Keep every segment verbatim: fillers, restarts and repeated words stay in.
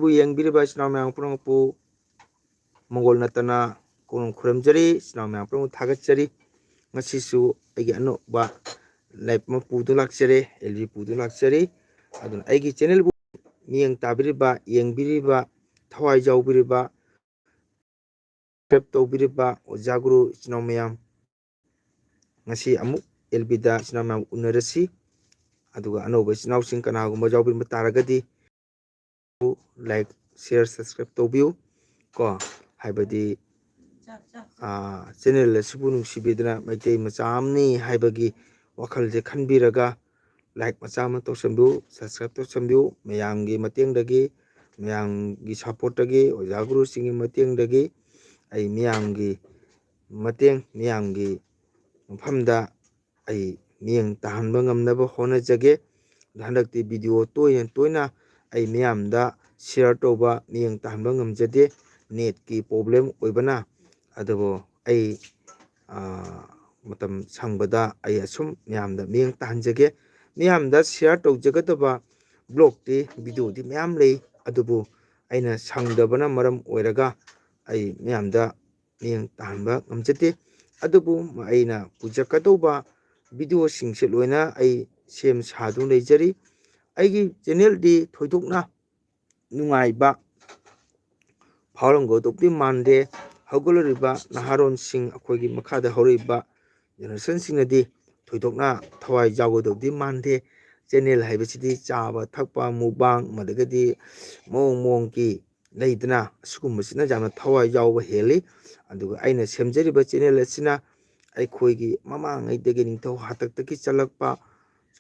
ꯌꯦꯡꯕꯤꯔꯤꯕ ꯏꯆꯤꯟ ꯏꯅꯥꯎ ꯃꯌꯥꯝ ꯄꯨꯝꯅꯃꯛꯄꯨ ꯃꯪꯒꯣꯜ ꯅꯠꯇꯅ ꯀꯣꯅꯨꯡ ꯈꯨꯔꯨꯝꯖꯔꯤ꯫ ꯏꯆꯤꯟ ꯏꯅꯥꯎ ꯃꯌꯥꯝ ꯄꯨꯝꯅꯃꯛ ꯊꯥꯒꯠꯆꯔꯤ꯫ ꯉꯁꯤꯁꯨ ꯑꯩꯒꯤ ꯑꯅꯧꯕ live ꯑꯃ ꯄꯨꯗꯨꯅ ꯂꯥꯛꯆꯔꯦ, L V ꯄꯨꯗꯨꯅ ꯂꯥꯛꯆꯔꯤ꯫ ꯑꯗꯨꯅ ꯑꯩꯒꯤ channelꯕꯨ ꯃꯤꯠꯌꯦꯡ ꯇꯥꯕꯤꯔꯤꯕ, ꯌꯦꯡꯕꯤꯔꯤꯕ, ꯊꯋꯥꯏ ꯌꯥꯎꯕꯤꯔꯤꯕ, subscribe ꯇꯧꯕꯤꯔꯤꯕ ꯑꯣꯖꯥ ꯒꯨꯔꯨ ꯏꯆꯤꯟ ꯏꯅꯥꯎ ꯃꯌꯥꯝ, ꯉꯁꯤ ꯑꯃꯨꯛ L Vꯗ ꯏꯆꯤꯟ ꯏꯅꯥꯎ ꯃꯌꯥꯝ ꯎꯅꯔꯁꯤ꯫ ꯑꯗꯨꯒ ꯑꯅꯧꯕ ꯏꯆꯤꯟ ꯏꯅꯥꯎꯁꯤꯡ ꯀꯅꯥꯒꯨꯝꯕ ꯌꯥꯎꯕꯤꯔꯝꯕ ꯇꯥꯔꯒꯗꯤ, like, share, subscribe ꯇꯧꯕꯤꯌꯨ ꯀꯣ꯫ ꯍꯥꯏꯕꯗꯤ, ꯑꯥ, channel ꯑꯁꯤꯕꯨ ꯅꯨꯡꯁꯤꯕꯤꯗꯨꯅ ꯃꯩꯇꯩ ꯃꯆꯥ ꯑꯃꯅꯤ ꯍꯥꯏꯕꯒꯤ ꯋꯥꯈꯜꯁꯦ ꯈꯟꯕꯤꯔꯒ like ꯃꯆꯥ ꯑꯃ ꯇꯧꯁꯟꯕꯤꯌꯨ, subscribe ꯇꯧꯁꯟꯕꯤꯌꯨ꯫ ꯃꯌꯥꯝꯒꯤ ꯃꯇꯦꯡꯗꯒꯤ, ꯃꯌꯥꯝꯒꯤ supportꯇꯒꯤ, ꯑꯣꯖꯥ ꯒꯨꯔꯨꯁꯤꯡꯒꯤ ꯃꯇꯦꯡꯗꯒꯤ ꯑꯩ ꯃꯤꯌꯥꯝꯒꯤ ꯃꯇꯦꯡ, ꯃꯤꯌꯥꯝꯒꯤ ꯃꯐꯝꯗ ꯑꯩ ꯃꯤꯠꯌꯦꯡ ꯇꯥꯍꯟꯕ ꯉꯝꯅꯕ ꯍꯣꯠꯅꯖꯒꯦ꯫ ꯑꯗꯣ ꯍꯟꯗꯛꯇꯤ video ꯇꯣꯏꯅ ꯇꯣꯏꯅ ꯑꯩ ꯃꯤꯌꯥꯝꯗ share ꯇꯧꯕ, ꯃꯤꯠꯌꯦꯡ ꯇꯥꯍꯟꯕ ꯉꯝꯖꯗꯦ, netꯀꯤ problem ꯑꯣꯏꯕꯅ꯫ ꯑꯗꯨꯕꯨ ꯑꯩ, ꯑꯥ, ꯃꯇꯝ ꯁꯪꯕꯗ ꯑꯩ ꯑꯁꯨꯝ ꯃꯤꯌꯥꯝꯗ ꯃꯤꯠꯌꯦꯡ ꯇꯥꯍꯟꯖꯒꯦ꯫ ꯃꯤꯌꯥꯝꯗ share ꯇꯧꯖꯒꯗꯕ vlogꯇꯤ, videoꯗꯤ ꯃꯌꯥꯝ ꯂꯩ, ꯑꯗꯨꯕꯨ ꯑꯩꯅ ꯁꯪꯗꯕꯅ ꯃꯔꯝ ꯑꯣꯏꯔꯒ ꯑꯩ ꯃꯤꯌꯥꯝꯗ ꯃꯤꯠꯌꯦꯡ ꯇꯥꯍꯟꯕ ꯉꯝꯖꯗꯦ꯫ ꯑꯗꯨꯕꯨ ꯑꯩꯅ ꯄꯨꯖꯔꯛꯀꯗꯧꯕ videoꯁꯤꯡꯁꯦ ꯂꯣꯏꯅ ꯑꯩ ꯁꯦꯝ ꯁꯥꯗꯨꯅ ꯂꯩꯖꯔꯤ꯫ ꯑꯩꯒꯤ channelꯗꯤ ꯊꯣꯏꯗꯣꯛꯅ ꯅꯨꯡꯉꯥꯏꯕ ꯐꯥꯎꯔꯝꯒꯗꯧꯗꯤ ꯃꯥꯟꯗꯦ꯫ ꯍꯧꯒꯠꯂꯛꯂꯤꯕ ꯅꯍꯥꯔꯣꯟꯁꯤꯡ, ꯑꯩꯈꯣꯏꯒꯤ ꯃꯈꯥꯗ ꯍꯧꯔꯛꯏꯕ generationꯁꯤꯡꯅꯗꯤ ꯊꯣꯏꯗꯣꯛꯅ ꯊꯋꯥꯏ ꯌꯥꯎꯒꯗꯧꯗꯤ ꯃꯥꯟꯗꯦ꯫ Channel ꯍꯥꯏꯕꯁꯤꯗꯤ ꯆꯥꯕ ꯊꯛꯄ, mukbang, ꯑꯗꯒꯤꯗꯤ ꯃꯑꯣꯡ ꯃꯑꯣꯡꯒꯤ ꯂꯩꯗꯅ, ꯑꯁꯤꯒꯨꯝꯕꯁꯤꯅ ꯌꯥꯝꯅ ꯊꯋꯥꯏ ꯌꯥꯎꯕ ꯍꯦꯜꯂꯤ꯫ ꯑꯗꯨꯒ ꯑꯩꯅ ꯁꯦꯝꯖꯔꯤꯕ channel ꯑꯁꯤꯅ ꯑꯩꯈꯣꯏꯒꯤ ꯃꯃꯥꯡꯉꯩꯗꯒꯤ ꯅꯤꯡꯊꯧ ꯍꯥꯛꯇꯛꯇꯒꯤ ꯆꯠꯂꯛꯄ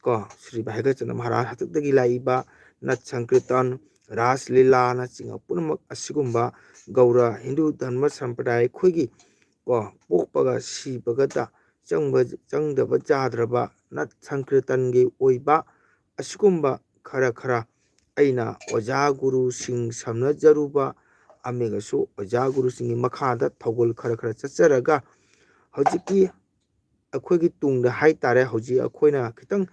ꯀꯣ, ꯁ꯭ꯔꯤ ꯚꯥꯒ꯭ꯌꯆꯟꯗ꯭ꯔ ꯃꯍꯥꯔꯥꯖ ꯍꯥꯛꯇꯛꯇꯒꯤ ꯂꯥꯛꯏꯕ ꯅꯠ ꯁꯪꯀꯤꯔꯇꯟ, ꯔꯥꯁ ꯂꯤꯂꯥꯅꯆꯤꯡꯕ ꯄꯨꯝꯅꯃꯛ ꯑꯁꯤꯒꯨꯝꯕ ꯒꯧꯔ ꯍꯤꯟꯗꯨ ꯙꯔꯃ ꯁꯝꯄ꯭ꯔꯗꯥꯌ ꯑꯩꯈꯣꯏꯒꯤ ꯀꯣ, ꯄꯣꯛꯄꯒ ꯁꯤꯕꯒꯗ ꯆꯪꯕ, ꯆꯪꯗꯕ ꯌꯥꯗ꯭ꯔꯕ ꯅꯠ ꯁꯪꯀꯤꯔꯇꯟꯒꯤ ꯑꯣꯏꯕ ꯑꯁꯤꯒꯨꯝꯕ ꯈꯔ ꯈꯔ ꯑꯩꯅ ꯑꯣꯖꯥ ꯒꯨꯔꯨꯁꯤꯡ ꯁꯝꯅꯖꯔꯨꯕ, ꯑꯃꯒꯁꯨ ꯑꯣꯖꯥ ꯒꯨꯔꯨꯁꯤꯡꯒꯤ ꯃꯈꯥꯗ ꯊꯧꯒꯜ ꯈꯔ ꯈꯔ ꯆꯠꯆꯔꯒ, ꯍꯧꯖꯤꯛꯀꯤ ꯑꯩꯈꯣꯏꯒꯤ ꯇꯨꯡꯗ ꯍꯥꯏ ꯇꯥꯔꯦ, ꯍꯧꯖꯤꯛ ꯑꯩꯈꯣꯏꯅ ꯈꯤꯇꯪ,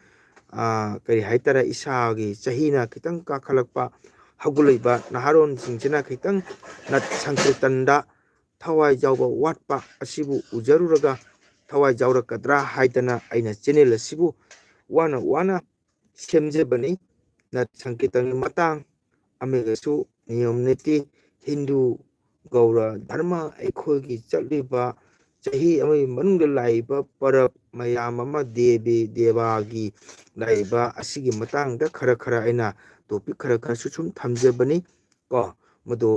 ꯑꯥ, ꯀꯔꯤ ꯍꯥꯏ ꯇꯥꯔꯦ, ꯏꯁꯥꯒꯤ ꯆꯍꯤꯅ ꯈꯤꯇꯪ ꯀꯥꯈꯠꯂꯛꯄ, ꯍꯧꯒꯠꯂꯛꯏꯕ ꯅꯍꯥꯔꯣꯟꯁꯤꯡꯁꯤꯅ ꯈꯤꯇꯪ ꯅꯠ ꯁꯪꯀꯤꯔꯇꯟꯗ ꯊꯋꯥꯏ ꯌꯥꯎꯕ ꯋꯥꯠꯄ ꯑꯁꯤꯕꯨ ꯎꯖꯔꯨꯔꯒ ꯊꯋꯥꯏ ꯌꯥꯎꯔꯛꯀꯗ꯭ꯔꯥ ꯍꯥꯏꯗꯅ ꯑꯩꯅ ꯆꯦꯅꯦꯜ ꯑꯁꯤꯕꯨ ꯋꯥꯅ ꯋꯥꯅ ꯁꯦꯝꯖꯕꯅꯤ꯫ ꯅꯠ ꯁꯪꯀꯤꯔꯇꯟꯒꯤ ꯃꯇꯥꯡ ꯑꯃꯒꯁꯨ ꯅꯤꯌꯣꯝ ꯅꯤꯇꯤ ꯍꯤꯟꯗꯨ ꯒꯧꯔ ꯙꯔꯃ ꯑꯩꯈꯣꯏꯒꯤ ꯆꯠꯂꯤꯕ ꯆꯍꯤ ꯑꯃꯒꯤ ꯃꯅꯨꯡꯗ ꯂꯥꯛꯏꯕ ꯄꯔꯕ ꯃꯌꯥꯝ ꯑꯃ ꯗꯦꯕꯤ ꯗꯦꯕꯥꯒꯤ ꯂꯥꯛꯏꯕ ꯑꯁꯤꯒꯤ ꯃꯇꯥꯡꯗ ꯈꯔ ꯈꯔ ꯑꯩꯅ ꯇꯣꯄꯤꯛ ꯈꯔ ꯈꯔꯁꯨ ꯁꯨꯝ ꯊꯝꯖꯕꯅꯤ ꯀꯣ꯫ ꯃꯗꯨ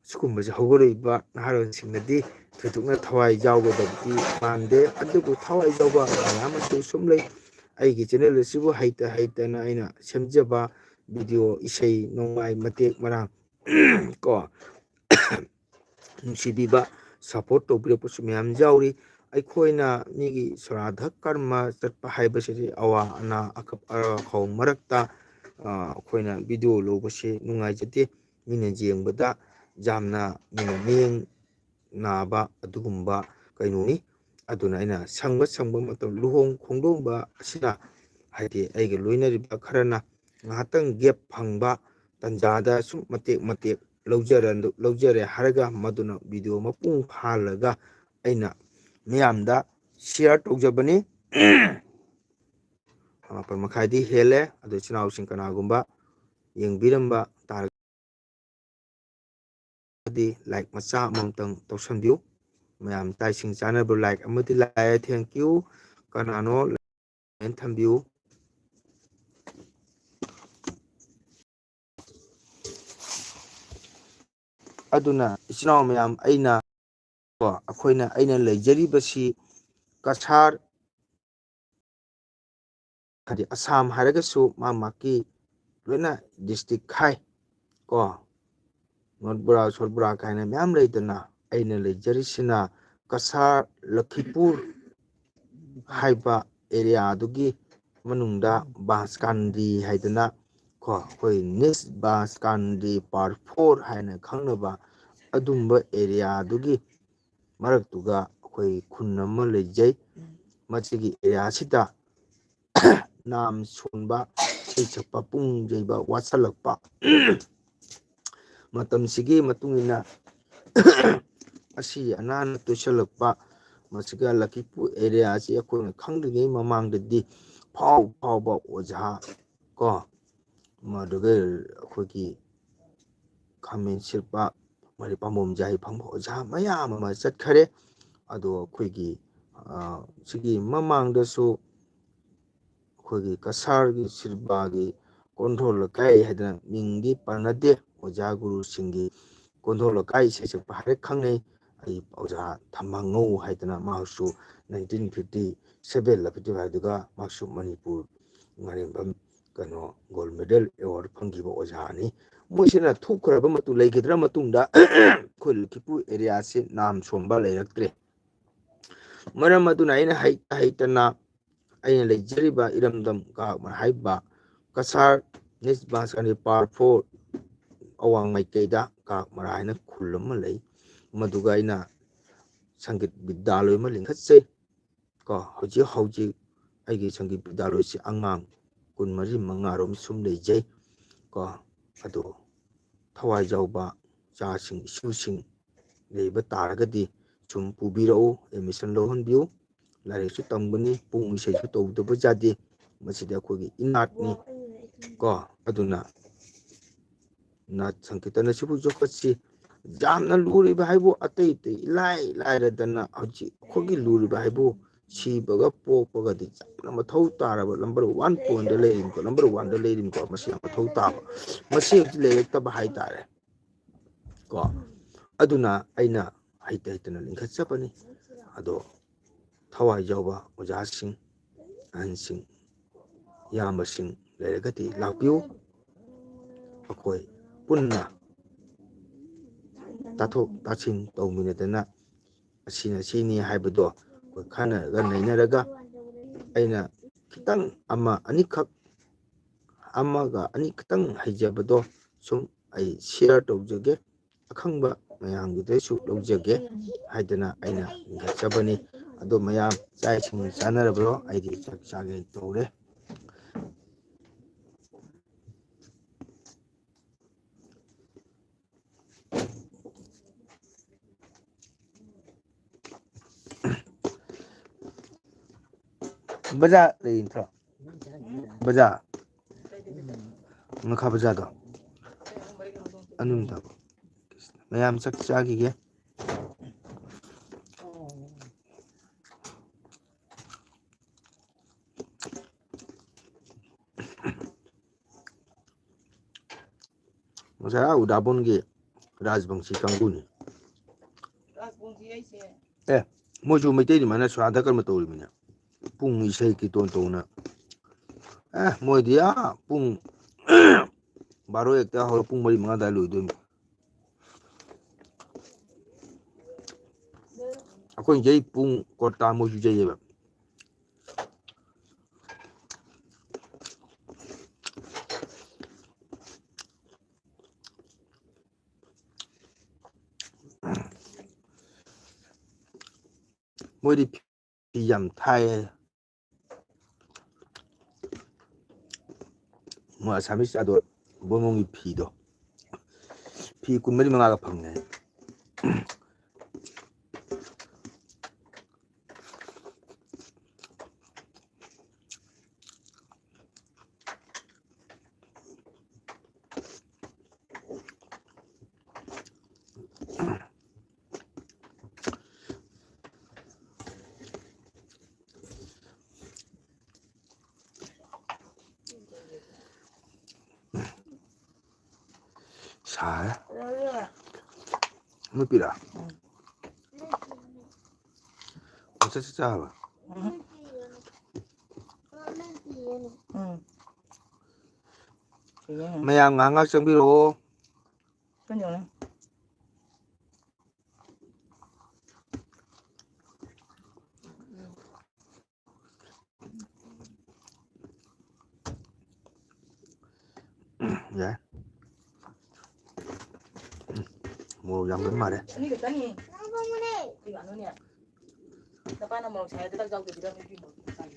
ꯁꯤꯒꯨꯝꯕꯁꯦ ꯍꯧꯒꯠꯂꯛꯏꯕ ꯅꯍꯥꯔꯣꯜꯁꯤꯡꯅꯗꯤ ꯊꯣꯏꯗꯣꯛꯅ ꯊꯋꯥꯏ ꯌꯥꯎꯒꯗꯕꯗꯤ ꯃꯥꯟꯗꯦ꯫ ꯑꯗꯨꯕꯨ ꯊꯋꯥꯏ ꯌꯥꯎꯕ ꯃꯌꯥꯝ ꯑꯃꯁꯨ ꯁꯨꯝ ꯂꯩ꯫ ꯑꯩꯒꯤ ꯆꯦꯅꯦꯜ ꯑꯁꯤꯕꯨ ꯍꯩꯇ ꯍꯩꯇꯅ ꯑꯩꯅ ꯁꯦꯝꯖꯕ ꯚꯤꯗꯤꯑꯣ, ꯏꯁꯩ ꯅꯣꯡꯃꯥꯏ ꯃꯇꯦꯛ ꯃꯔꯥꯡ ꯀꯣ ꯅꯨꯡꯁꯤꯕꯤꯕ ꯁꯄꯣꯔꯠ ꯇꯧꯕꯤꯔꯛꯄꯁꯨ ꯃꯌꯥꯝ ꯌꯥꯎꯔꯤ꯫ ꯑꯩꯈꯣꯏꯅ ꯃꯤꯒꯤ ꯁ꯭ꯔꯥꯙ ꯀꯔꯃ ꯆꯠꯄ ꯍꯥꯏꯕꯁꯤꯗꯤ ꯑꯋꯥ ꯑꯅꯥ ꯑꯀꯞ ꯑꯈꯧ ꯃꯔꯛꯇ ꯑꯩꯈꯣꯏꯅ ꯚꯤꯗꯤꯑꯣ ꯂꯧꯕꯁꯦ ꯅꯨꯡꯉꯥꯏꯖꯗꯦ꯫ ꯃꯤꯅ ꯌꯦꯡꯕꯗ ꯌꯥꯝꯅ ꯃꯤꯅ ꯃꯤꯠꯌꯦꯡ ꯅꯥꯕ ꯑꯗꯨꯒꯨꯝꯕ ꯀꯩꯅꯣꯅꯤ꯫ ꯑꯗꯨꯅ ꯑꯩꯅ ꯁꯪꯕ ꯁꯪꯕ ꯃꯇꯝ ꯂꯨꯍꯣꯡ ꯈꯣꯡꯗꯣꯡꯕ ꯑꯁꯤꯅ ꯍꯥꯏꯗꯤ ꯑꯩꯒ ꯂꯣꯏꯅꯔꯤꯕ ꯈꯔꯅ ꯉꯥꯏꯍꯥꯛꯇꯪ ꯒꯦꯞ ꯐꯪꯕ ꯇꯟꯖꯥꯗ ꯁꯨꯝ ꯃꯇꯦꯛ ꯃꯇꯦꯛ ꯂꯧꯖꯔ-, ꯂꯧꯖꯔꯦ ꯍꯥꯏꯔꯒ ꯃꯗꯨꯅ ꯚꯤꯗꯤꯑꯣ ꯃꯄꯨꯡ ꯐꯥꯍꯜꯂꯒ ꯑꯩꯅ ꯃꯤꯌꯥꯝꯗ ꯁꯤꯌꯥꯔ ꯇꯧꯖꯕꯅꯤ꯫ ꯃꯥꯄꯜ ꯃꯈꯥꯏꯗꯤ ꯍꯦꯜꯂꯦ꯫ ꯑꯗꯣ ꯏꯆꯤꯟ ꯏꯅꯥꯎꯁꯤꯡ ꯀꯅꯥꯒꯨꯝꯕ ꯌꯦꯡꯕꯤꯔꯝꯕ ꯇꯥꯔꯒꯗꯤ ꯂꯥꯏꯛ ꯃꯆꯥ ꯑꯃꯃꯝꯇꯪ ꯇꯧꯁꯟꯕꯤꯌꯨ꯫ ꯃꯌꯥꯝ ꯆꯥꯛ ꯏꯁꯤꯡ ꯆꯥꯅꯕ ꯂꯥꯏꯛ ꯑꯃꯗꯤ ꯂꯥꯛꯑꯦ꯫ Thank you꯫ ꯀꯅꯥꯅꯣ ꯊꯝꯕꯤꯌꯨ꯫ ꯑꯗꯨꯅ ꯏꯆꯤꯟ ꯏꯅꯥꯎ ꯃꯌꯥꯝ, ꯑꯩꯅ ꯀꯣ, ꯑꯩꯈꯣꯏꯅ, ꯑꯩꯅ ꯂꯩꯖꯔꯤꯕꯁꯤ ꯀꯁꯥꯔ, ꯍꯥꯏꯗꯤ ꯑꯁꯥꯝ ꯍꯥꯏꯔꯒꯁꯨ ꯃꯥ ꯃꯥꯒꯤ ꯂꯣꯏꯅ ꯗꯤꯁꯇ꯭ꯔꯤꯛ ꯈꯥꯏ ꯀꯣ, ꯅꯣꯔꯠ ꯕꯣꯔꯥ, ꯁꯣꯔꯠ ꯕꯣꯔꯥ ꯀꯥꯏꯅ ꯃꯌꯥꯝ ꯂꯩꯗꯅ, ꯑꯩꯅ ꯂꯩꯖꯔꯤꯁꯤꯅ ꯀꯁꯥꯔ ꯂꯈꯤꯄꯨꯔ ꯍꯥꯏꯕ ꯑꯦꯔꯤꯌꯥꯗꯨꯒꯤ ꯃꯅꯨꯡꯗ ꯕꯥꯁꯀꯥꯟꯗꯤ ꯍꯥꯏꯗꯅ ꯀꯣ, ꯑꯩꯈꯣꯏ ꯅꯤꯁ ꯕꯥꯁꯀꯥꯟꯗꯤ ꯄꯥꯔꯠ ꯐꯣꯔ ꯍꯥꯏꯅ ꯈꯪꯅꯕ ꯑꯗꯨꯝꯕ ꯑꯦꯔꯤꯌꯥꯗꯨꯒꯤ ꯃꯔꯛꯇꯨꯒ ꯑꯩꯈꯣꯏ ꯈꯨꯟ ꯑꯃ ꯂꯩꯖꯩ꯫ ꯃꯁꯤꯒꯤ ꯑꯦꯔꯤꯌꯥꯁꯤꯗ ꯅꯥꯝ ꯁꯣꯟꯕ ꯏꯁꯩ ꯁꯛꯄ ꯄꯨꯡ ꯌꯩꯕ ꯋꯥꯠꯁꯜꯂꯛꯄ, ꯃꯇꯝꯁꯤꯒꯤ ꯃꯇꯨꯡ ꯏꯟꯅ ꯑꯁꯤ ꯑꯅꯥꯅ ꯇꯣꯏꯁꯜꯂꯛꯄ, ꯃꯁꯤꯒ ꯂꯛꯈꯤꯄꯨꯔ ꯑꯦꯔꯤꯌꯥꯁꯤ ꯑꯩꯈꯣꯏꯅ ꯈꯪꯗ꯭ꯔꯤꯉꯩ ꯃꯃꯥꯡꯗꯗꯤ ꯐꯥꯎ ꯐꯥꯎꯕ ꯑꯣꯖꯥ ꯀꯣ, ꯃꯗꯨꯒ ꯑꯩꯈꯣꯏꯒꯤ ꯈꯥꯃꯦꯟ ꯁꯤꯠꯄ, ꯃꯔꯤ ꯄꯥꯝꯕꯣꯝ ꯌꯥꯏ ꯐꯪꯕ ꯑꯣꯖꯥ ꯃꯌꯥꯝ ꯑꯃ ꯆꯠꯈꯔꯦ꯫ ꯑꯗꯣ ꯑꯩꯈꯣꯏꯒꯤ ꯁꯤꯒꯤ ꯃꯃꯥꯡꯗꯁꯨ ꯑꯩꯈꯣꯏꯒꯤ ꯀꯁꯥꯔꯒꯤ ꯁꯤꯔꯕꯥꯒꯤ ꯀꯣꯟꯊꯣꯜ ꯂꯩꯀꯥꯏ ꯍꯥꯏꯗꯅ ꯃꯤꯡꯗꯤ ꯄꯟꯅꯗꯦ, ꯑꯣꯖꯥ ꯒꯨꯔꯨꯁꯤꯡꯒꯤ ꯀꯣꯟꯊꯣꯜ ꯂꯩꯀꯥꯏ ꯏꯁꯩ ꯁꯛꯄ ꯍꯥꯏꯔꯦ ꯈꯪꯅꯩ꯫ ꯑꯩ ꯑꯣꯖꯥ ꯊꯝꯃꯉꯧ ꯍꯥꯏꯗꯅ ꯃꯍꯥꯛꯁꯨ ꯅꯥꯏꯟꯇꯤꯟ ꯐꯤꯐꯇꯤ ꯁꯚꯦꯟ ꯐꯤꯐꯇꯤ ꯐꯥꯏꯚꯇꯒ ꯃꯍꯥꯛꯁꯨ ꯃꯅꯤꯄꯨꯔ ꯉꯥꯔꯦꯝꯕꯝ ꯀꯩꯅꯣ ꯒꯣꯜ ꯃꯦꯗꯜ ꯑꯦꯋꯥꯔꯗ ꯐꯪꯈꯤꯕ ꯑꯣꯖꯥꯅꯤ꯫ ꯃꯣꯏꯁꯤꯅ ꯊꯣꯛꯈ꯭ꯔꯕ ꯃꯇꯨꯡ, ꯂꯩꯈꯤꯗ꯭ꯔ ꯃꯇꯨꯡꯗ ꯑꯩꯈꯣꯏ ꯂꯛꯈꯤꯄꯨꯔ ꯑꯦꯔꯤꯌꯥꯁꯤ ꯅꯥꯝ ꯁꯣꯝꯕ ꯂꯩꯔꯛꯇ꯭ꯔꯦ꯫ ꯃꯔꯝ ꯑꯗꯨꯅ ꯑꯩꯅ ꯍꯩꯇ ꯍꯩꯇꯅ ꯑꯩꯅ ꯂꯩꯖꯔꯤꯕ ꯏꯔꯝꯗꯝ ꯀꯥꯛꯃꯔ ꯍꯥꯏꯕ ꯀꯁꯥꯔ ꯅꯤꯁꯕꯥꯁꯀꯥꯟꯒꯤ ꯄꯥꯔ ꯐꯣꯔ ꯑꯋꯥꯡ ꯃꯥꯏꯀꯩꯗ ꯀꯥꯛꯃꯔ ꯍꯥꯏꯅ ꯈꯨꯜ ꯑꯃ ꯂꯩ꯫ ꯃꯗꯨꯒ ꯑꯩꯅ ꯁꯪꯒꯤꯠ ꯕꯤꯗ꯭ꯌꯥꯂꯣꯏ ꯑꯃ ꯂꯤꯡꯈꯠꯆꯩ꯫ ꯀꯣ, ꯍꯧꯖꯤꯛ ꯍꯧꯖꯤꯛ ꯑꯩꯒꯤ ꯁꯪꯒꯤꯠ ꯕꯤꯗ꯭ꯌꯥꯂꯣꯏꯁꯤ ꯑꯉꯥꯡ ꯀꯨꯟꯃꯔꯤ ꯃꯉꯥꯔꯣꯝ ꯁꯨꯝ ꯂꯩꯖꯩ꯫ ꯀꯣ, ꯑꯗꯣ ꯊꯋꯥꯏ ꯌꯥꯎꯕ ꯏꯆꯥꯁꯤꯡ, ꯏꯁꯨꯁꯤꯡ ꯂꯩꯕ ꯇꯥꯔꯒꯗꯤ ꯁꯨꯝ ꯄꯨꯕꯤꯔꯛꯎ, ꯑꯦꯗꯃꯤꯁꯟ ꯂꯧꯍꯟꯕꯤꯌꯨ꯫ ꯂꯥꯏꯔꯤꯛꯁꯨ ꯇꯝꯒꯅꯤ, ꯄꯨꯡ ꯏꯁꯩꯁꯨ ꯇꯧꯗꯕ ꯌꯥꯗꯦ꯫ ꯃꯁꯤꯗꯤ ꯑꯩꯈꯣꯏꯒꯤ ꯏꯅꯥꯠꯅꯤ꯫ ꯀꯣ, ꯑꯗꯨꯅ ꯅꯥꯠ ꯁꯪꯀꯤꯔꯇꯅ ꯁꯤꯕꯨ ꯌꯣꯛꯈꯠꯁꯤ꯫ ꯌꯥꯝꯅ ꯂꯨꯔꯤꯕ ꯍꯥꯏꯕꯨ ꯑꯇꯩ ꯑꯇꯩ ꯏꯂꯥꯏ ꯂꯥꯏꯔꯗꯅ ꯍꯧꯖꯤꯛ ꯑꯩꯈꯣꯏꯒꯤ ꯂꯨꯔꯤꯕ ꯍꯥꯏꯕꯨ ꯁꯤꯕꯒ ꯄꯣꯛꯄꯒꯗꯤ ꯌꯥꯝꯅ ꯃꯊꯧ ꯇꯥꯔꯕ ꯅꯝꯕꯔ ꯋꯥꯟ ꯄꯣꯏꯟꯗ ꯂꯩꯔꯤꯅꯤꯀꯣ, ꯅꯝꯕꯔ ꯋꯥꯟꯗ ꯂꯩꯔꯤꯅꯤꯀꯣ, ꯃꯁꯤ ꯌꯥꯝ ꯃꯊꯧ ꯇꯥꯕ꯫ ꯃꯁꯤ ꯍꯧꯖꯤꯛ ꯂꯩꯔꯛꯇꯕ ꯍꯥꯏꯇꯥꯔꯦ꯫ ꯀꯣ, ꯑꯗꯨꯅ ꯑꯩꯅ ꯍꯩꯇ ꯍꯩꯇꯅ ꯂꯤꯡꯈꯠꯆꯕꯅꯤ꯫ ꯑꯗꯣ ꯊꯋꯥꯏ ꯌꯥꯎꯕ ꯑꯣꯖꯥꯁꯤꯡ, ꯑꯍꯟꯁꯤꯡ, ꯏꯌꯥꯝꯕꯁꯤꯡ ꯂꯩꯔꯒꯗꯤ ꯂꯥꯛꯄꯤꯌꯨ꯫ ꯑꯩꯈꯣꯏ ꯄꯨꯟꯅ ꯇꯥꯊꯣꯛ ꯇꯥꯁꯤꯟ ꯇꯧꯃꯤꯟꯅꯗꯅ ꯑꯁꯤꯅ ꯁꯤꯅꯤ ꯍꯥꯏꯕꯗꯣ ꯑꯩꯈꯣꯏ ꯈꯟꯅꯔꯒ ꯅꯩꯅꯔꯒ ꯑꯩꯅ ꯈꯤꯇꯪ ꯑꯃ ꯑꯅꯤꯈꯛ, ꯑꯃꯒ ꯑꯅꯤ ꯈꯤꯇꯪ ꯍꯩꯖꯕꯗꯣ ꯁꯨꯝ ꯑꯩ ꯁꯤꯌꯔ ꯇꯧꯖꯒꯦ꯫ ꯑꯈꯪꯕ ꯃꯌꯥꯝꯒꯤꯗꯩꯁꯨ ꯂꯧꯖꯒꯦ ꯍꯥꯏꯗꯅ ꯑꯩꯅ ꯂꯤꯡꯈꯠꯆꯕꯅꯤ꯫ ꯑꯗꯣ ꯃꯌꯥꯝ ꯆꯥꯛ ꯏꯁꯤꯡ ꯆꯥꯅꯔꯕ꯭ꯔꯣ? ꯑꯩꯗꯤ ꯆꯥꯛ ꯆꯥꯒꯦ ꯇꯧꯔꯦ꯫ ꯕꯖꯥꯔ ꯂꯩ ꯅꯠꯇ꯭ꯔꯣ? ꯕꯖꯥꯔ꯫ ꯉꯥꯈꯥ ꯕꯖꯥꯔꯗꯣ꯫ ꯑꯗꯨꯝ ꯇꯧ꯫ ꯃꯌꯥꯝ ꯆꯥꯛ ꯆꯥꯈꯤꯒꯦ꯫ ꯉꯁꯥꯏ ꯑꯥ ꯎꯗꯥꯕꯣꯟꯒꯤ ꯔꯥꯖꯕꯪꯁꯤ ꯀꯥꯡꯕꯨꯅꯤ꯫ ꯔꯥꯖꯕꯪꯁꯤ ꯑꯩꯁꯦ꯫ ꯑꯦ, ꯃꯣꯏꯁꯨ ꯃꯩꯇꯩ ꯑꯗꯨꯃꯥꯏꯅ ꯁꯣꯔꯥꯠꯇ ꯀꯔꯝꯕ ꯇꯧꯔꯤꯕꯅꯦ? ꯄꯨꯡ ꯏꯁꯩ ꯀꯤꯇꯣꯟ ꯇꯧꯅ꯫ ꯑꯦ, ꯃꯣꯏꯗꯤ ꯑꯥ ꯄꯨꯡ ꯕꯥꯔꯣ ꯍꯦꯛꯇ ꯍꯧꯔ ꯄꯨꯡ ꯃꯔꯤ ꯃꯉꯥ ꯑꯗꯨꯋꯥꯏ ꯂꯣꯏꯗꯣꯏꯅꯤ꯫ ꯑꯩꯈꯣꯏ ꯌꯩ ꯄꯨꯡ ꯀ꯭ꯋꯥꯇꯥ ꯃꯣꯏꯁꯨ ꯌꯩꯌꯦꯕ꯫ ꯃꯣꯏꯗꯤ ꯐꯤ ꯌꯥꯝ ꯊꯥꯏꯌꯦ꯫ ꯃꯣꯏ ꯑꯁꯥꯃꯤꯁ ꯑꯗꯣ ꯕꯣꯃꯣꯟꯒꯤ ꯐꯤꯗꯣ, ꯐꯤ ꯀꯨꯟꯃꯔꯤ ꯃꯉꯥꯒ ꯐꯪꯉꯦ꯫ ꯁꯥꯔꯦ꯫ ꯅꯨꯄꯤꯔꯥ? ꯎꯝ꯫ ꯄꯪꯆꯥ ꯆꯥ ꯆꯥꯕ꯫ ꯎꯝ꯫ ꯎꯝ꯫ ꯃꯌꯥꯝ ꯉꯥꯏꯍꯥꯛ ꯉꯥꯏꯍꯥꯛ ꯆꯪꯕꯤꯔꯛꯑꯣ꯫ ꯀꯩꯅꯣꯅꯦ꯫ ꯌꯥꯏ꯫ ꯃꯣꯔꯣꯛ ꯌꯥꯝꯕ ꯃꯥꯜꯂꯦ꯫ ꯑꯅꯤ ꯈꯛꯇꯅꯤ꯫ ꯀꯩ ꯋꯥꯅꯣꯅꯦ? ꯅꯄꯥꯅ ꯃꯣꯔꯣꯛ ꯁꯥꯏ ꯍꯥꯏꯗ ꯆꯥꯛ ꯆꯥꯎꯗꯕꯤꯗ ꯅꯨꯄꯤ ꯃꯣꯔꯣꯛ ꯆꯥꯏ꯫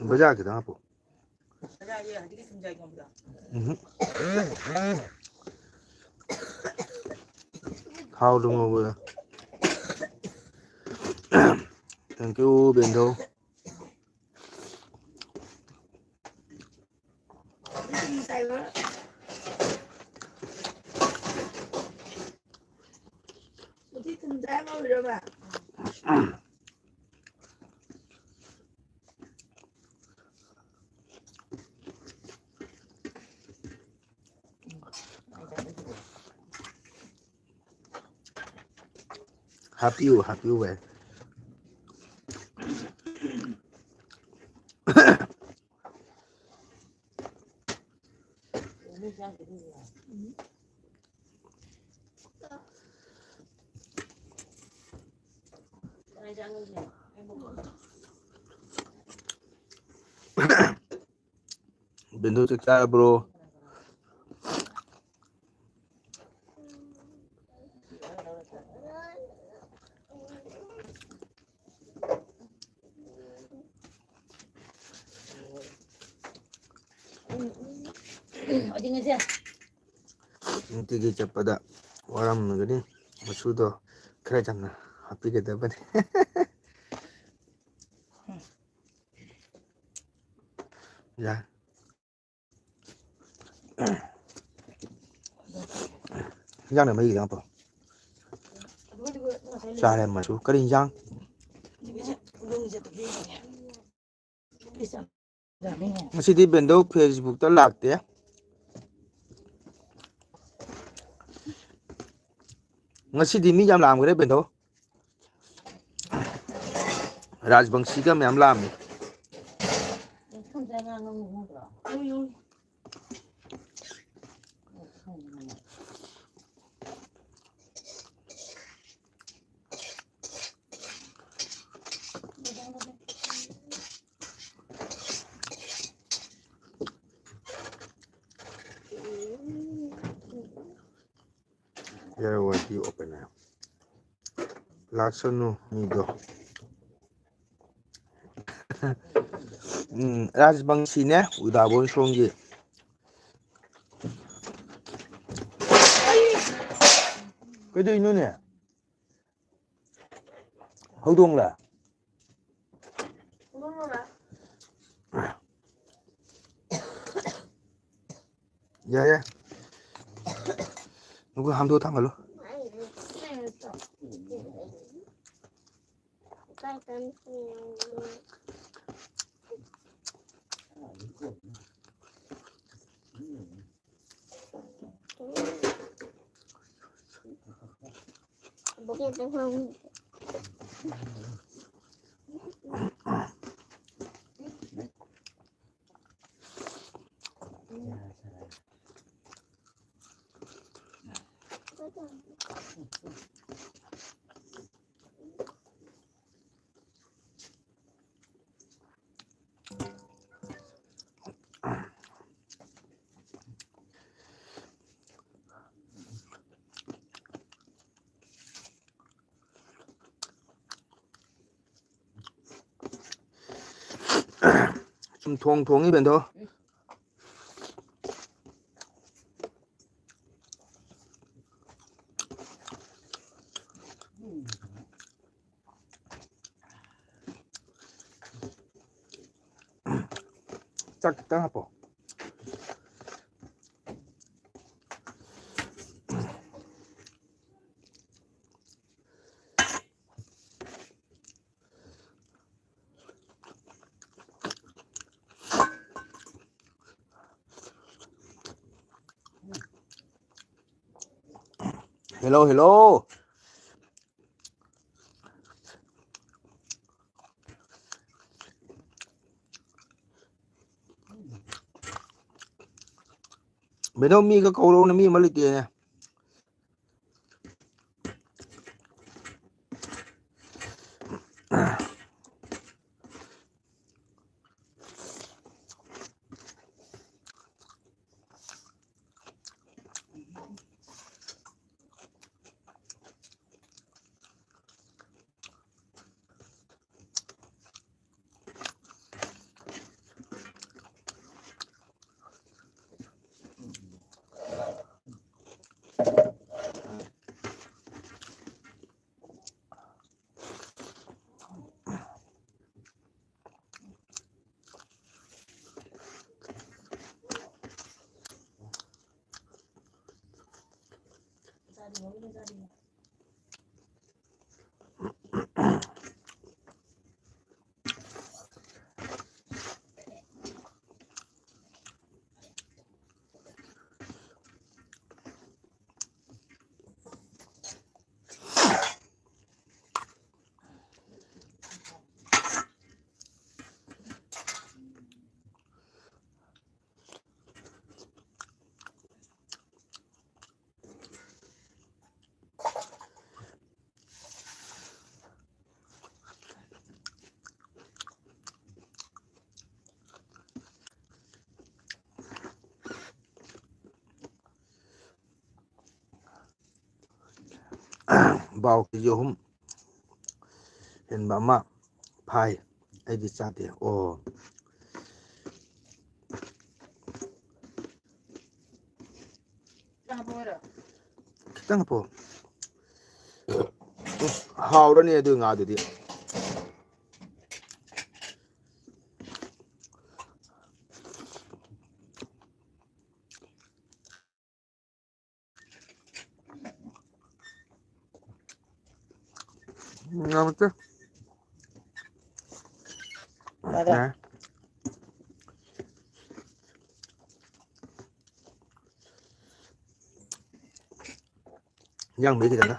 ꯕꯖꯥꯔ ꯈꯤꯇꯪ ꯍꯥꯞꯄꯨ꯫ ꯀꯅꯥꯒꯤ ꯍꯧꯖꯤꯛꯀꯤ ꯊꯨꯝꯖꯥꯏ ꯉꯧꯕꯗꯣ? ꯎꯝꯍꯨꯝ꯫ ꯊꯥꯎꯗ ꯉꯧꯕꯗ꯫ Thank you, ꯕꯦꯟꯗꯣ꯫ ꯎꯇꯤ ꯊꯨꯝꯖꯥꯏ ꯉꯧꯔꯤꯔꯣꯕ? ꯍꯥꯞꯄꯤꯌꯨ, ꯍꯥꯞꯄꯤꯌꯨ ꯚꯥꯏ꯫ ꯕꯤꯟꯗꯨ ꯆꯥꯛ ꯆꯥꯔꯕ꯭ꯔꯣ? ꯅꯨꯡꯇꯤꯒꯤ ꯆꯠꯄꯗ ꯋꯥꯔꯝꯃꯒꯅꯤ꯫ ꯃꯆꯨꯗꯣ ꯈꯔ ꯌꯥꯝꯅ ꯍꯥꯞꯄꯤꯒꯗꯕꯅꯤ꯫ ꯌꯥ꯫ ꯏꯟꯖꯥꯡꯅ ꯃꯍꯤꯒꯤꯗ ꯍꯥꯞꯄꯣ꯫ ꯆꯥꯔꯦ ꯃꯆꯨ꯫ ꯀꯔꯤ ꯏꯟꯖꯥꯡ? ꯉꯁꯤꯗꯤ ꯕꯦꯟꯗꯧ Facebook-ꯇ ꯂꯥꯛꯇꯦ꯫ ꯉꯁꯤꯗꯤ ꯃꯤ ꯌꯥꯝ ꯂꯥꯛꯑꯝꯒꯅꯤ ꯕꯦꯟꯗꯧ꯫ ꯔꯥꯖꯕꯪꯁꯤꯒ ꯃꯌꯥꯝ ꯂꯥꯛꯑꯝꯃꯤ꯫ Share ꯋꯥꯔꯤ open ꯍꯥꯏꯌꯣ꯫ ꯂꯥꯛꯁꯅꯨ ꯃꯤꯗꯣ꯫ ꯎꯝ, ꯔꯥꯖꯕꯪꯁꯤꯅꯦ, ꯎꯗꯥꯕꯣꯟ ꯁꯣꯝꯒꯤ꯫ ꯀꯩꯗꯧꯔꯤꯅꯣꯅꯦ? ꯍꯧꯗꯣꯡꯂ? ꯌꯥꯏ, ꯌꯥꯏ꯫ ꯅꯈꯣꯏ ꯍꯥꯝꯗꯣꯛꯑ ꯊꯝꯃꯜꯂꯨ꯫ ꯁꯨꯝ ꯊꯣꯡ ꯊꯣꯡꯉꯤ ꯕꯦꯟꯗꯣ꯫ ꯆꯥꯛ ꯈꯤꯇꯪ ꯍꯥꯞꯄꯣ꯫ Hello, hello. ꯕꯦꯅꯧ, ꯃꯤꯒ ꯀꯧꯔꯛꯎꯅꯦ, ꯃꯤ ꯑꯃ ꯂꯩꯇꯦꯅꯦ꯫ ꯕꯥꯎ ꯀꯦ ꯖꯤ ꯑꯍꯨꯝ ꯍꯦꯟꯕ ꯑꯃ ꯐꯥꯏ꯫ ꯑꯩꯗꯤ ꯆꯥꯗꯦ꯫ ꯑꯣ꯫ ꯈꯤꯇꯪ ꯍꯥꯞꯄꯣ꯫ ꯍꯥꯎꯔꯅꯤ ꯑꯗꯨ ꯉꯥꯗꯨꯗꯤ꯫ ꯉꯝꯃꯛꯇꯦ꯫ ꯐꯔꯦ꯫ ꯌꯥꯔꯦ꯫ ꯏꯟꯖꯥꯡ ꯃꯍꯤ ꯈꯤꯇꯪꯒ꯫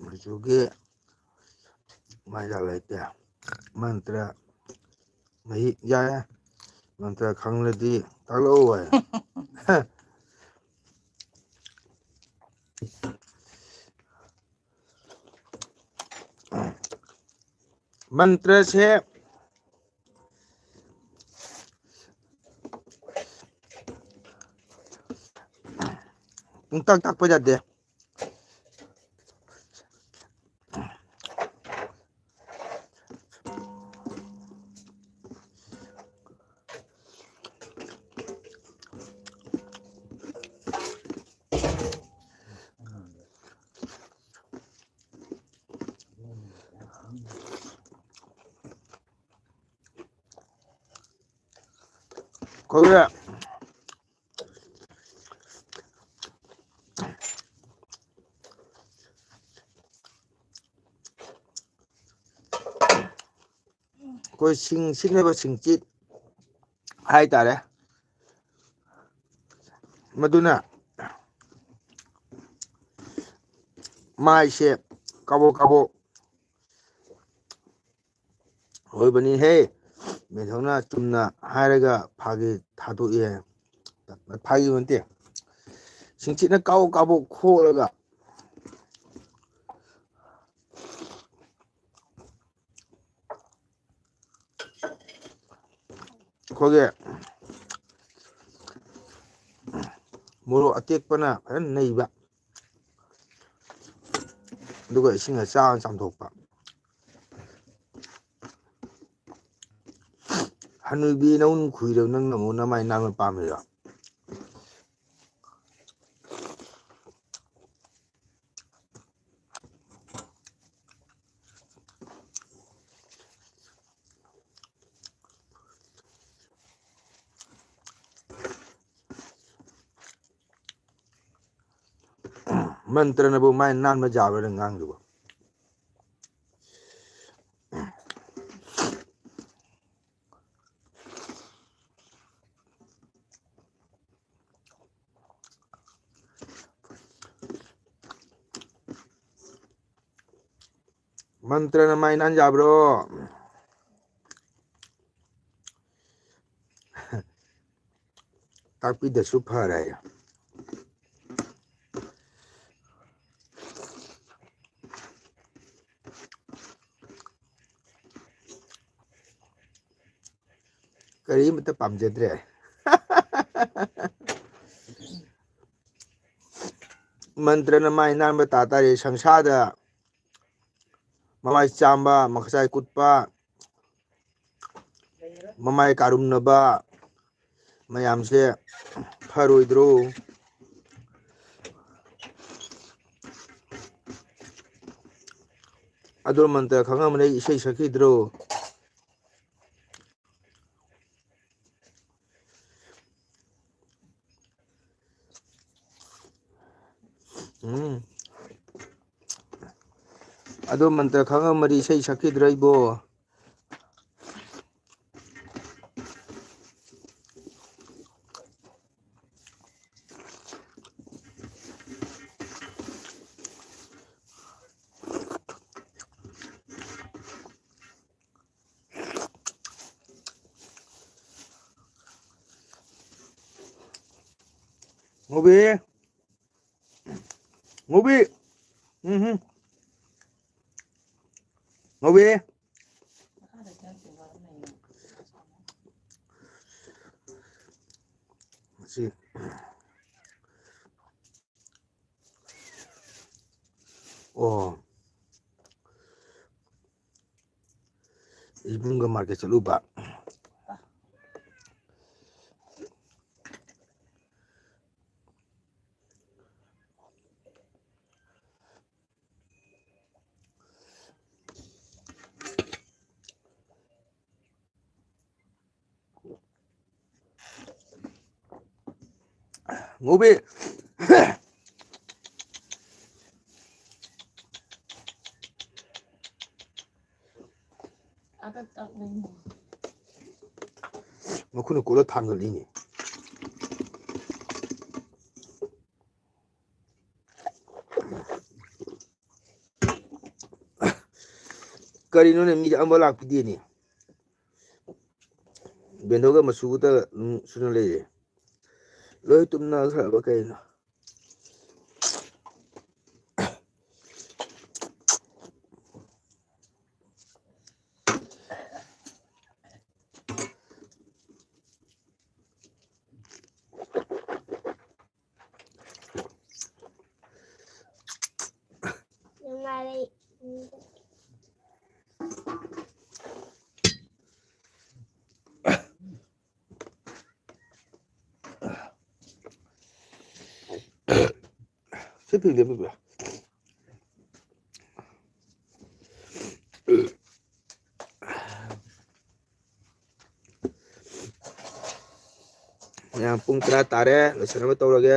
ꯃꯆꯨꯒꯤ ꯃꯥꯏꯗ ꯂꯩꯇꯦ꯫ ꯃꯟꯇ꯭ꯔ ꯃꯍꯤ ꯌꯥꯏ꯫ ꯃꯟꯇ꯭ꯔ ꯈꯪꯂꯗꯤ ꯇꯥꯛꯂꯛꯑꯣ ꯍꯥꯏ꯫ ꯃꯟꯇ꯭ꯔꯁꯦ ꯄꯨꯡꯇꯥꯛ ꯇꯥꯛꯄ ꯌꯥꯗꯦ꯫ ꯑꯩꯈꯣꯏꯒꯤ ꯑꯩꯈꯣꯏ ꯁꯤꯡ ꯁꯤꯠꯅꯕ ꯁꯤꯡꯆꯤꯠ ꯍꯥꯏꯇꯥꯔꯦ꯫ ꯃꯗꯨꯅ ꯃꯥꯏꯁꯦ ꯀꯥꯕꯣꯛ ꯀꯥꯕꯣꯛ ꯑꯣꯏꯕꯅꯤꯍꯦ꯫ ꯃꯦꯙꯧꯅ ꯆꯨꯝꯅ ꯍꯥꯏꯔꯒ ꯐꯥꯒꯤ ꯊꯥꯗꯣꯛꯏ꯫ ꯐꯥꯒꯤ ꯅꯠꯇꯦ꯫ ꯁꯤꯡꯆꯤꯠꯅ ꯀꯥꯕꯣꯛ ꯀꯥꯕꯣꯛ ꯈꯣꯛꯑꯒ ꯑꯩꯈꯣꯏꯒꯤ ꯃꯣꯔꯣꯛ ꯑꯇꯦꯛꯄꯅ ꯐꯖꯅ ꯅꯩꯕ, ꯑꯗꯨꯒ ꯏꯁꯤꯡ ꯑꯁꯥꯕꯅ ꯆꯥꯝꯊꯣꯛꯄ꯫ ꯍꯅꯨꯕꯤ ꯅꯪ ꯈꯨꯏꯔꯕ, ꯅꯪꯅ ꯑꯃꯨꯛ ꯅꯃꯥꯏ ꯅꯥꯟꯕ ꯄꯥꯝꯃꯤꯔꯣ? ꯃꯟꯇ꯭ꯔꯅꯕꯨ ꯃꯥꯏ ꯅꯥꯟꯕ ꯌꯥꯕ꯭ꯔꯥ ꯅꯪ ꯉꯥꯡꯗꯨꯕꯨ? ꯃꯟꯇ꯭ꯔꯅ ꯃꯥꯏ ꯅꯥꯟ ꯌꯥꯕ꯭ꯔꯣ? ꯇꯥꯛꯄꯤꯗꯁꯨ ꯐꯔꯦ꯫ ꯀꯔꯤꯃꯠꯇ ꯄꯥꯝꯖꯗ꯭ꯔꯦ꯫ ꯃꯟꯇ꯭ꯔꯅ ꯃꯥꯏ ꯅꯥꯟꯕ ꯇꯥ ꯇꯥꯔꯦ꯫ ꯁꯪꯁꯥꯗ ꯃꯃꯥꯏ ꯆꯥꯝꯕ, ꯃꯈꯆꯥꯏ ꯀꯨꯠꯄ, ꯃꯃꯥꯏ ꯀꯥꯔꯨꯝꯅꯕ ꯃꯌꯥꯝꯁꯦ ꯐꯔꯣꯏꯗ꯭ꯔꯣ? ꯑꯗꯣ ꯃꯟꯇ꯭ꯔ ꯈꯪꯉꯝꯃꯅꯤ, ꯏꯁꯩ ꯁꯛꯈꯤꯗ꯭ꯔꯣ? ꯎꯝ꯫ ꯑꯗꯣ ꯃꯟꯇ꯭ꯔ ꯈꯪꯉꯝꯃꯗꯤ ꯏꯁꯩ ꯁꯛꯈꯤꯗ꯭ꯔꯣ ꯑꯩꯕꯣ? ꯉꯧꯕꯤ꯫ ꯉꯧꯕꯤ꯫ ꯎꯝ ꯍꯨꯝ꯫ ꯉꯧꯕꯤ꯫ ꯁꯤ꯫ ꯑꯣ꯫ ꯏꯕꯨꯡꯒ ꯃꯥꯔꯀꯦꯠ ꯆꯠꯂꯨꯕ꯫ ꯉꯧꯕꯤ꯫ ꯃꯈꯨꯠꯅ ꯀꯣꯠꯂ ꯊꯥꯡꯒꯠꯂꯤꯅꯦ꯫ ꯀꯔꯤꯅꯣꯅꯦ, ꯃꯤꯗꯤ ꯑꯝꯕ ꯂꯥꯛꯄꯤꯗꯦꯅꯦ꯫ ꯕꯦꯟꯗꯣꯒ ꯃꯆꯨꯒꯇ ꯑꯗꯨꯝ ꯁꯨꯅ ꯂꯩꯔꯦ꯫ ꯂꯣꯏ ꯇꯨꯝꯅꯈ꯭ꯔꯕ ꯀꯩꯅꯣ? ꯁꯤ ꯐꯤꯗ ꯄꯤꯕꯤꯌꯨ꯫ ꯃꯌꯥꯝ ꯄꯨꯡ ꯇꯔꯥ ꯇꯥꯔꯦ, ꯂꯣꯏꯁꯤꯟꯅꯕ ꯇꯧꯔꯒꯦ꯫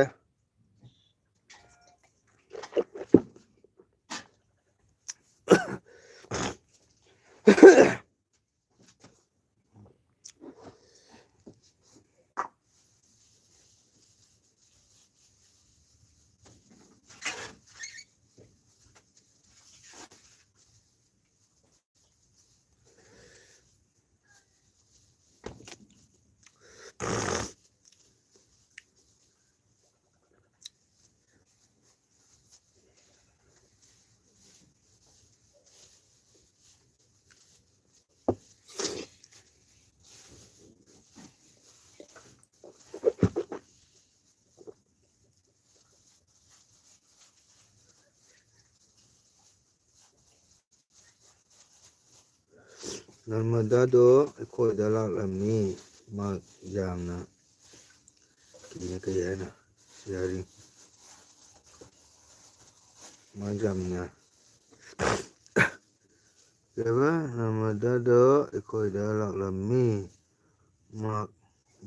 ꯅꯔꯃꯗꯥꯗꯣ ꯑꯩꯈꯣꯏꯗ ꯂꯥꯛꯂꯝꯃꯤ꯫ ꯃꯍꯥꯛ ꯌꯥꯝꯅ ꯀꯤꯅ, ꯀꯔꯤ ꯍꯥꯏꯅ, ꯌꯥꯔꯤ꯫ ꯃꯍꯥꯛ ꯌꯥꯝꯅ ꯀꯩꯕ? ꯅꯔꯃꯗꯥꯗꯣ ꯑꯩꯈꯣꯏꯗ ꯂꯥꯛꯂꯝꯃꯤ꯫ ꯃꯍꯥꯛ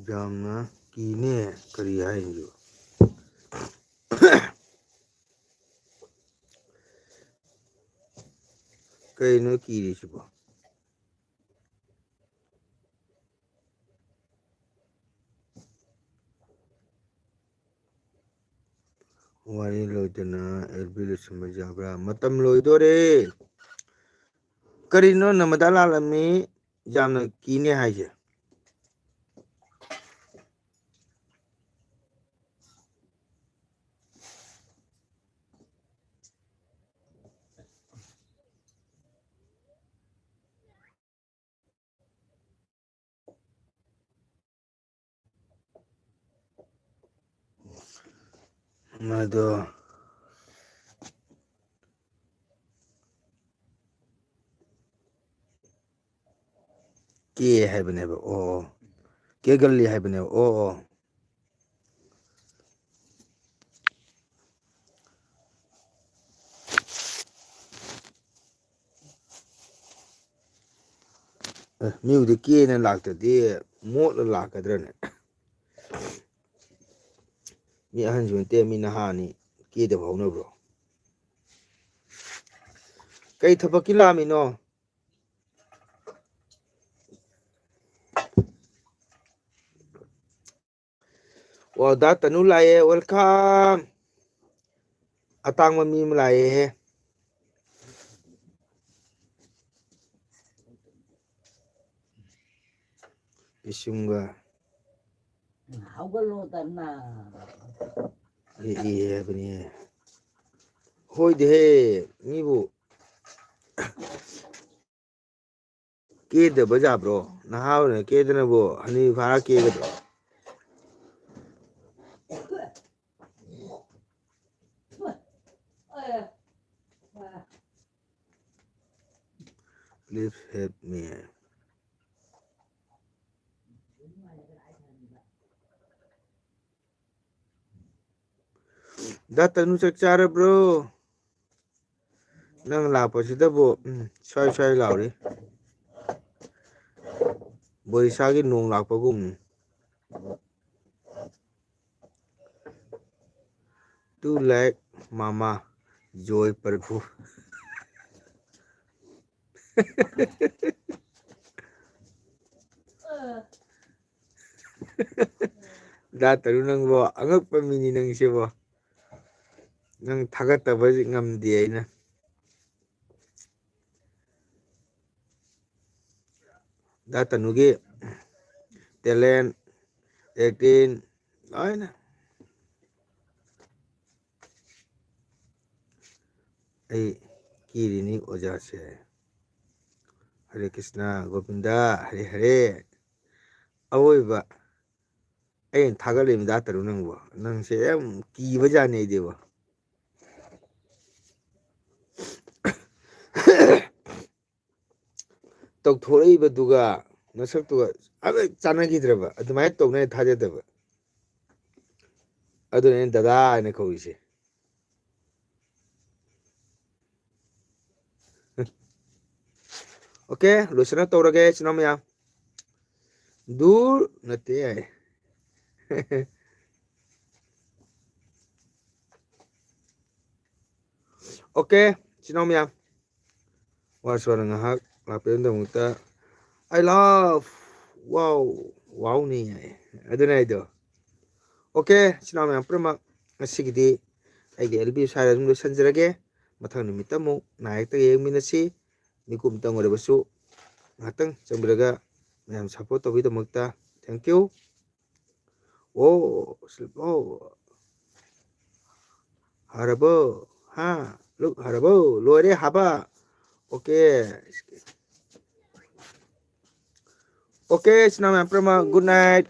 ꯌꯥꯝꯅ ꯀꯤꯅꯦ꯫ ꯀꯔꯤ ꯍꯥꯏꯔꯤꯅꯣ? ꯀꯩꯅꯣ ꯀꯤꯔꯤꯁꯤꯕꯣ? ꯋꯥꯔꯤ ꯂꯣꯏꯗꯅ ꯑꯦꯜ ꯕꯤ ꯂꯣꯏꯁꯤꯟꯕ ꯌꯥꯕ꯭ꯔꯥ? ꯃꯇꯝ ꯂꯣꯏꯗꯣꯔꯦ꯫ ꯀꯔꯤꯅꯣ ꯅꯃꯗꯥ ꯂꯥꯛꯂꯝꯃꯤ ꯌꯥꯝꯅ ꯀꯤꯅꯦ ꯍꯥꯏꯁꯦ? ꯃꯗꯣ ꯀꯦ ꯍꯥꯏꯕꯅꯦꯕ꯫ ꯑꯣ, ꯀꯦ ꯒꯜꯂꯤ ꯍꯥꯏꯕꯅꯦꯕ꯫ ꯑꯣ, ꯑꯣ꯫ ꯑꯦ, ꯃꯤꯕꯨꯗꯤ ꯀꯦꯅ ꯂꯥꯛꯇ꯭ꯔꯗꯤ ꯃꯣꯠꯂ ꯂꯥꯛꯀꯗ꯭ꯔꯅꯦ? ꯃꯤ ꯑꯍꯟꯁꯨ ꯅꯠꯇꯦ, ꯃꯤ ꯅꯍꯥꯅꯤ, ꯀꯦꯗꯕ ꯍꯧꯅꯕ꯭ꯔꯣ? ꯀꯩ ꯊꯕꯛꯀꯤ ꯂꯥꯛꯑꯝꯃꯤꯅꯣ? ꯑꯣ, ꯗꯥ ꯇꯅꯨ ꯂꯥꯛꯑꯦ, welcome꯫ ꯑꯇꯥꯡꯕ ꯃꯤ ꯑꯃ ꯂꯥꯛꯑꯦꯍꯦ꯫ ꯄꯤꯁꯨꯝꯒ꯫ ꯍꯥꯏꯕꯅꯤꯍꯦ꯫ ꯍꯣꯏꯗꯦꯍꯦ, ꯃꯤꯕꯨ ꯀꯦꯗꯕ ꯌꯥꯕ꯭ꯔꯣ? ꯅꯍꯥ ꯑꯣꯏꯅ ꯀꯦꯗꯅꯕꯨ ꯍꯅꯨ ꯐꯥꯔ ꯀꯦꯒꯗ꯭ꯔꯣ? Please help me. ꯗꯥ ꯇꯅꯨ, ꯆꯥꯛ ꯆꯥꯔꯕ꯭ꯔꯣ? ꯅꯪ ꯂꯥꯛꯄꯁꯤꯗꯕꯨ, ꯎꯝ, ꯁ꯭ꯋꯥꯏ ꯁ꯭ꯋꯥꯏ ꯂꯥꯎꯔꯤ꯫ ꯕꯣꯔꯤꯁꯥꯒꯤ ꯅꯣꯡ ꯂꯥꯛꯄꯒꯨꯝ꯫ Two lakh ꯃꯃꯥ ꯖꯣꯏ ꯄ꯭ꯔꯚꯨ꯫ ꯗꯥ ꯇꯔꯨ, ꯅꯪꯕꯣ ꯑꯉꯛꯄ ꯃꯤꯅꯤ ꯅꯪꯁꯤꯕꯣ꯫ ꯅꯪ ꯊꯥꯒꯠꯇꯕ ꯉꯝꯗꯦ ꯑꯩꯅ꯫ ꯗꯥ ꯇꯅꯨꯒꯤ talent, acting ꯂꯣꯏꯅ꯫ ꯑꯩ ꯀꯤꯔꯤꯅꯤ ꯑꯣꯖꯥꯁꯦ꯫ ꯍꯔꯦ ꯀ꯭ꯔꯤꯁꯅ, ꯒꯣꯕꯤꯟꯗ, ꯍꯔꯦ ꯍꯔꯦ꯫ ꯑꯋꯣꯏꯕ ꯑꯩꯅ ꯊꯥꯒꯠꯂꯤꯕ ꯗꯥ ꯇꯔꯨ ꯅꯪꯕꯣ꯫ ꯅꯪꯁꯦ ꯌꯥꯝ ꯀꯤꯕ ꯖꯥꯠꯅꯤ ꯑꯩꯗꯤꯕꯣ꯫ ꯇꯧꯊꯣꯔꯛꯏꯕꯗꯨꯒ ꯃꯁꯛꯇꯨꯒ ꯑꯃ ꯆꯥꯟꯅꯈꯤꯗ꯭ꯔꯕ, ꯑꯗꯨꯃꯥꯏꯅ ꯇꯧꯅꯦ ꯊꯥꯖꯗꯕ꯫ ꯑꯗꯨꯅ ꯑꯩꯅ ꯗꯗꯥ ꯍꯥꯏꯅ ꯀꯧꯔꯤꯁꯦ꯫ ꯑꯣꯀꯦ, ꯂꯣꯏꯁꯤꯟꯅ ꯇꯧꯔꯒꯦ ꯏꯆꯤꯟ ꯏꯅꯥꯎ ꯃꯌꯥꯝ꯫ ꯗꯨꯔ ꯅꯠꯇꯦ ꯌꯥꯏ꯫ ꯑꯣꯀꯦ, ꯏꯆꯤꯟ ꯏꯅꯥꯎ ꯃꯌꯥꯝ, ꯋꯥꯔꯁꯨ ꯋꯥꯅ ꯉꯥꯏꯍꯥꯛ ꯂꯥꯛꯄꯤꯕꯒꯤꯗꯃꯛꯇ I love, wow, wow ꯅꯤ ꯍꯥꯏ꯫ ꯑꯗꯨꯅ ꯑꯩꯗꯣ꯫ ꯑꯣꯀꯦ, ꯏꯆꯤꯟ ꯏꯅꯥꯎ ꯃꯌꯥꯝ ꯄꯨꯝꯅꯃꯛ, ꯉꯁꯤꯒꯤꯗꯤ ꯑꯩꯒꯤ ꯑꯦꯜ ꯕꯤ ꯁ꯭ꯋꯥꯏꯗ ꯑꯗꯨꯝ ꯂꯣꯏꯁꯤꯟꯖꯔꯒꯦ꯫ ꯃꯊꯪ ꯅꯨꯃꯤꯠꯇ ꯑꯃꯨꯛ ꯅꯥꯌꯦꯛꯇ ꯌꯦꯡꯃꯤꯟꯅꯁꯤ꯫ ꯃꯤꯀꯨꯞ ꯑꯃꯇꯪ ꯑꯣꯏꯔꯕꯁꯨ ꯉꯥꯏꯍꯥꯛꯇꯪ ꯆꯪꯕꯤꯔꯒ ꯃꯌꯥꯝ ꯁꯞꯄꯣꯔꯠ ꯇꯧꯕꯤꯗꯃꯛꯇ thank you꯫ ꯑꯣ, ꯁ꯭ꯂꯤꯞ, ꯑꯣ꯫ ꯍꯥꯔꯕꯣ? ꯍꯥ? ꯂꯨꯛ ꯍꯥꯔꯕꯣ? ꯂꯣꯏꯔꯦ ꯍꯥꯕ? ꯑꯣꯀꯦ꯫ ꯑꯣꯀꯦ, ꯏꯆꯤꯟ ꯏꯅꯥꯎ ꯃꯌꯥꯝ ꯄꯨꯝꯅꯃꯛ, good night꯫